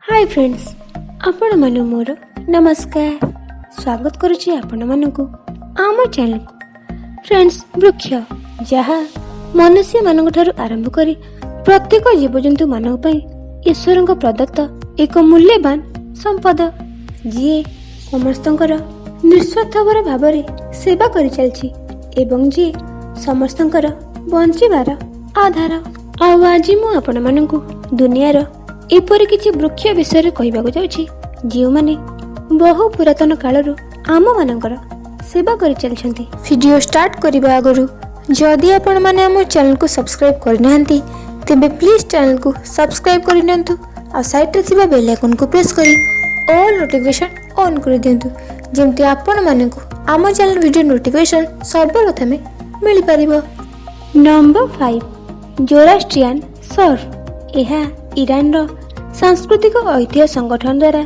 High friends, ଆପଣମାନଙ୍କୁ ମୋର ନମସ୍କାର। ସ୍ୱାଗତ କରୁଛି ଆପଣମାନଙ୍କୁ ଆମ ଚ୍ୟାନେଲକୁ। ଫ୍ରେଣ୍ଡସ୍, ବୃକ୍ଷ ଯାହା ମନୁଷ୍ୟମାନଙ୍କ ଠାରୁ ଆରମ୍ଭ କରି ପ୍ରତ୍ୟେକ ଜୀବଜନ୍ତୁମାନଙ୍କ ପାଇଁ ଈଶ୍ୱରଙ୍କ ପ୍ରଦତ୍ତ ଏକ ମୂଲ୍ୟବାନ ସମ୍ପଦ, ଯିଏ ସମସ୍ତଙ୍କର ନିଃସ୍ୱାର୍ଥପର ଭାବରେ ସେବା କରିଚାଲିଛି ଏବଂ ଯିଏ ସମସ୍ତଙ୍କର ବଞ୍ଚିବାର ଆଧାର। ଆଉ ଆଜି ମୁଁ ଆପଣମାନଙ୍କୁ ଦୁନିଆର ଏପରି କିଛି ବୃକ୍ଷ ବିଷୟରେ କହିବାକୁ ଯାଉଛି, ଯେଉଁମାନେ ବହୁ ପୁରାତନ କାଳରୁ ଆମମାନଙ୍କର ସେବା କରିଚାଲିଛନ୍ତି। ଭିଡ଼ିଓ ଷ୍ଟାର୍ଟ କରିବା ଆଗରୁ ଯଦି ଆପଣମାନେ ଆମ ଚ୍ୟାନେଲକୁ ସବସ୍କ୍ରାଇବ୍ କରିନାହାନ୍ତି, ତେବେ ପ୍ଲିଜ୍ ଚ୍ୟାନେଲକୁ ସବସ୍କ୍ରାଇବ୍ କରିନିଅନ୍ତୁ ଆଉ ସାଇଡ଼୍ରେ ଥିବା ବେଲ୍ ଆଇକନ୍କୁ ପ୍ରେସ୍ କରି ଅଲ୍ ନୋଟିଫିକେସନ୍ ଅନ୍ କରିଦିଅନ୍ତୁ, ଯେମିତି ଆପଣମାନଙ୍କୁ ଆମ ଚ୍ୟାନେଲ ଭିଡ଼ିଓ ନୋଟିଫିକେସନ୍ ସର୍ବପ୍ରଥମେ ମିଳିପାରିବ। ନମ୍ବର 5, ଜୋରାଷ୍ଟ୍ରିଆନ୍ ସର୍ଭ। ଏହା ଇରାନର ସାଂସ୍କୃତିକ ଐତିହ୍ୟ ସଂଗଠନ ଦ୍ୱାରା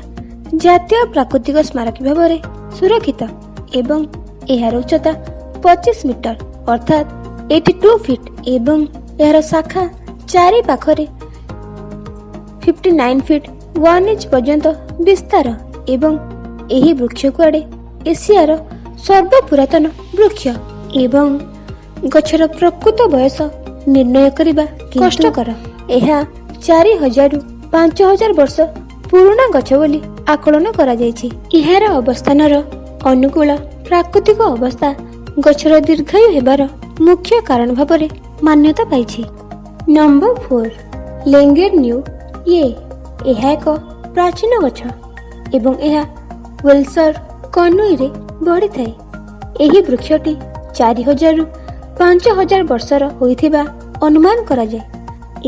ଜାତୀୟ ପ୍ରାକୃତିକ ସ୍ମାରକୀ ଭାବରେ ସୁରକ୍ଷିତ ଏବଂ ଏହାର ଉଚ୍ଚତା 25 ମିଟର, ଅର୍ଥାତ୍ 82 ଫିଟ୍ ଏବଂ ଏହାର ଶାଖା ଚାରି ପାଖରେ 59 ଫିଟ୍ 1 ଇଞ୍ଚ ପର୍ଯ୍ୟନ୍ତ ବିସ୍ତାର ଏବଂ ଏହି ବୃକ୍ଷ କୁଆଡ଼େ ଏସିଆର ସର୍ବପୁରାତନ ବୃକ୍ଷ ଏବଂ ଗଛର ପ୍ରକୃତ ବୟସ ନିର୍ଣ୍ଣୟ କରିବା କଷ୍ଟକର। ଏହା 4000ରୁ 5000 ବର୍ଷ ପୁରୁଣା ଗଛ ବୋଲି ଆକଳନ କରାଯାଇଛି। ଏହାର ଅବସ୍ଥାନର ଅନୁକୂଳ ପ୍ରାକୃତିକ ଅବସ୍ଥା ଗଛର ଦୀର୍ଘାୟୁ ହେବାର ମୁଖ୍ୟ କାରଣ ଭାବରେ ମାନ୍ୟତା ପାଇଛି। ନମ୍ବର 4, ଲେଙ୍ଗେର ନ୍ୟୁ ୟେ। ଏହା ଏକ ପ୍ରାଚୀନ ଗଛ ଏବଂ ଏହା ୱେଲ୍ସର କନୱେରେ ବଢ଼ିଥାଏ। ଏହି ବୃକ୍ଷଟି 4000ରୁ 5000 ବର୍ଷର ହୋଇଥିବା ଅନୁମାନ କରାଯାଏ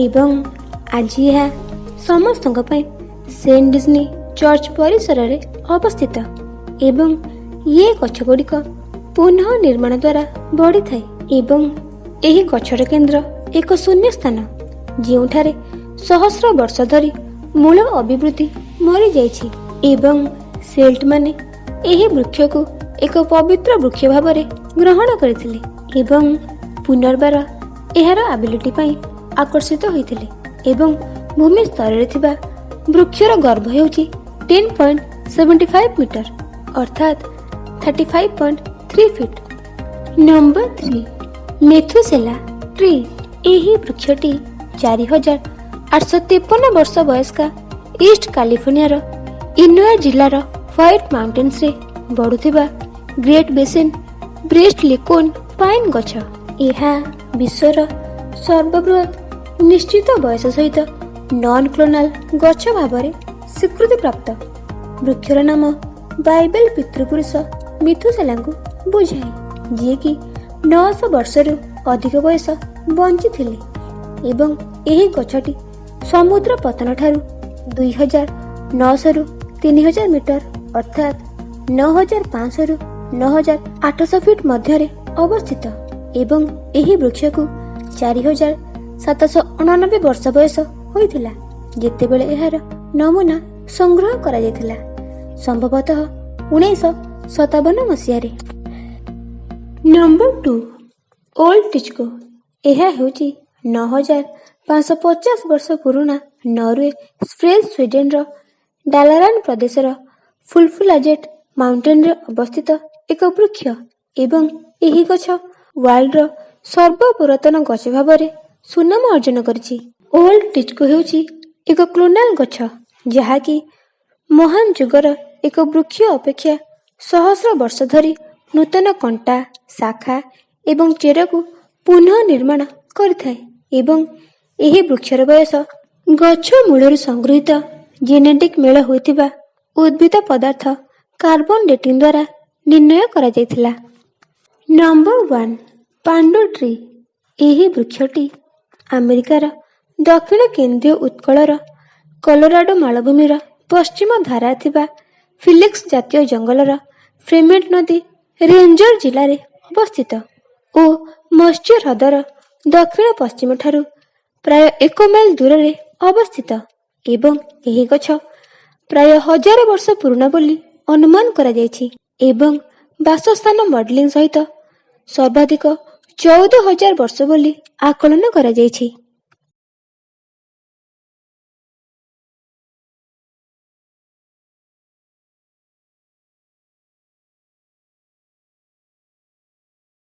ଏବଂ ଆଜି ଏହା ସମସ୍ତଙ୍କ ପାଇଁ ସେଣ୍ଟ ଡିଜନି ଚର୍ଚ୍ଚ ପରିସରରେ ଅବସ୍ଥିତ ଏବଂ ଇଏ ଗଛଗୁଡ଼ିକ ପୁନଃ ନିର୍ମାଣ ଦ୍ୱାରା ବଢ଼ିଥାଏ ଏବଂ ଏହି ଗଛର କେନ୍ଦ୍ର ଏକ ଶୂନ୍ୟ ସ୍ଥାନ, ଯେଉଁଠାରେ ସହସ୍ର ବର୍ଷ ଧରି ମୂଳ ଅଭିବୃଦ୍ଧି ମରିଯାଇଛି ଏବଂ ସେଲ୍ଟମାନେ ଏହି ବୃକ୍ଷକୁ ଏକ ପବିତ୍ର ବୃକ୍ଷ ଭାବରେ ଗ୍ରହଣ କରିଥିଲେ ଏବଂ ପୁନର୍ବାର ଏହାର ଆବିଲିଟି ପାଇଁ ଆକର୍ଷିତ ହୋଇଥିଲେ। ଏବଂ ଭୂମି ସ୍ତରରେ ଥିବା ବୃକ୍ଷର ଗର୍ଭ ହେଉଛି 10.75 ମିଟର, ଅର୍ଥାତ୍ 35.3 fit. Number 3, ମେଥୁସେଲା tree. ଏହି ବୃକ୍ଷଟି 4853 ବର୍ଷ ବୟସ୍କା ଇଷ୍ଟ କାଲିଫର୍ଣ୍ଣିଆର ଇନୋୟା ଜିଲ୍ଲାର ହ୍ୱାଇଟ୍ ମାଉଣ୍ଟେନ୍ସରେ ବଢୁଥିବା ଗ୍ରେଟ୍ ବେସିନ୍ ବ୍ରିଷ୍ଟଲିକୋନ୍ ପାଇନ୍ ଗଛ। ଏହା ବିଶ୍ୱର ସର୍ବବୃହତ୍ ନିଶ୍ଚିତ ବୟସ ସହିତ ନନ୍ କ୍ଲୋନାଲ ଗଛ ଭାବରେ ସ୍ୱୀକୃତିପ୍ରାପ୍ତ। ବୃକ୍ଷର ନାମ ବାଇବେଲ ପିତୃପୁରୁଷ ମିଥୁସେଲାଙ୍କୁ ବୁଝାଏ, ଯିଏକି 900 ବର୍ଷରୁ ଅଧିକ ବୟସ ବଞ୍ଚିଥିଲେ ଏବଂ ଏହି ଗଛଟି ସମୁଦ୍ର ପତନ ଠାରୁ 2900ରୁ 3000 ମିଟର, ଅର୍ଥାତ୍ 9500ରୁ 9800 ଫିଟ୍ ମଧ୍ୟରେ ଅବସ୍ଥିତ ଏବଂ ଏହି ବୃକ୍ଷକୁ 4789 ବର୍ଷ ବୟସ ହୋଇଥିଲା, ଯେତେବେଳେ ଏହାର ନମୁନା ସଂଗ୍ରହ କରାଯାଇଥିଲା, ସମ୍ଭବତଃ 1957 ମସିହାରେ। ନମ୍ବର 2, ଓଲ୍ଡ ଟିଚକୋ। ଏହା ହେଉଛି 9550 ବର୍ଷ ପୁରୁଣା ନରୱେ ସ୍ପ୍ରେଜ ସ୍ୱିଡେନର ଡାଲାରାନ ପ୍ରଦେଶର ଫୁଲଫୁଲାଜେଟ୍ ମାଉଣ୍ଟେନରେ ଅବସ୍ଥିତ ଏକ ବୃକ୍ଷ ଏବଂ ଏହି ଗଛ ୱାର୍ଲଡର ସର୍ବପୁରାତନ ଗଛ ଭାବରେ ସୁନାମ ଅର୍ଜନ କରିଛି। ଓଲ୍ଡ ଟିଚକୋ ହେଉଛି ଏକ କ୍ଲୋନାଲ ଗଛ, ଯାହାକି ମହାନ ଯୁଗର ଏକ ବୃକ୍ଷ ଅପେକ୍ଷା ସହସ୍ର ବର୍ଷ ଧରି ନୂତନ କଣ୍ଟା, ଶାଖା ଏବଂ ଚେରକୁ ପୁନଃ ନିର୍ମାଣ କରିଥାଏ ଏବଂ ଏହି ବୃକ୍ଷର ବୟସ ଗଛ ମୂଳରୁ ସଂଗୃହୀତ ଜେନେଟିକ୍ ମେଳ ହୋଇଥିବା ଉଦ୍ଭିଦ ପଦାର୍ଥ କାର୍ବନ ଡେଟିଂ ଦ୍ୱାରା ନିର୍ଣ୍ଣୟ କରାଯାଇଥିଲା। Number 1, Pandu tree. ଏହି ବୃକ୍ଷଟି ଆମେରିକାର ଦକ୍ଷିଣ କେନ୍ଦ୍ରୀୟ ଉତ୍କଳର କଲୋରାଡୋ ମାଳଭୂମିର ପଶ୍ଚିମ ଧାରା ଥିବା ଫିଲିକ୍ସ ଜାତୀୟ ଜଙ୍ଗଲର ଫ୍ରେମେଣ୍ଟ ନଦୀ ରେଞ୍ଜର ଜିଲ୍ଲାରେ ଅବସ୍ଥିତ ଓ ମତ୍ସ୍ୟ ହ୍ରଦର ଦକ୍ଷିଣ ପଶ୍ଚିମ ଠାରୁ ପ୍ରାୟ 1 ମାଇଲ ଦୂରରେ ଅବସ୍ଥିତ ଏବଂ ଏହି ଗଛ ପ୍ରାୟ 1000 ବର୍ଷ ପୁରୁଣା ବୋଲି ଅନୁମାନ କରାଯାଇଛି ଏବଂ ବାସସ୍ଥାନ ମଡେଲିଂ ସହିତ ସର୍ବାଧିକ 14,000 ବର୍ଷ ବୋଲି ଆକଳନ କରାଯାଇଛି।